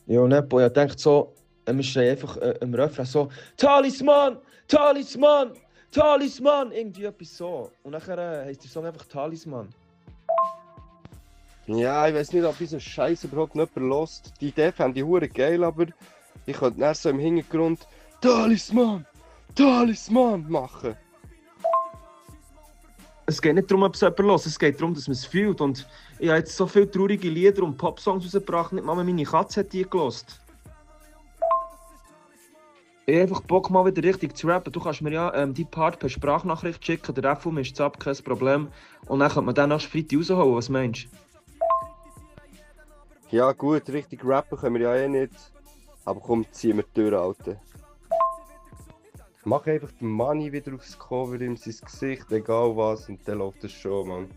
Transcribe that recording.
Ja, und dann, ich denke so, wir schreien einfach im Refrain so, Talisman, Talisman, Talisman, irgendwie etwas so. Und nachher heisst der Song einfach Talisman. Ja, ich weiß nicht, ob dieser Scheiß überhaupt jemand hört. Die Idee fände ich hure geil, aber ich könnte dann so im Hintergrund Talisman, Talisman machen. Es geht nicht darum, ob es jemand hört, es geht darum, dass man es fühlt. Und ich habe jetzt so viele traurige Lieder und Popsongs rausgebracht, nicht mal meine Katze hat die gelost. Ich habe einfach Bock, mal wieder richtig zu rappen. Du kannst mir ja die Part per Sprachnachricht schicken, der FM ist ab, kein Problem. Und dann könnte man dann nächste Freitag rausholen, was meinst du? Ja gut, richtig rappen können wir ja eh nicht. Aber komm, ziehen wir die Tür, Alter. Mach einfach den Money wieder aufs Cover, in sein Gesicht, egal was, und dann läuft das schon, Mann.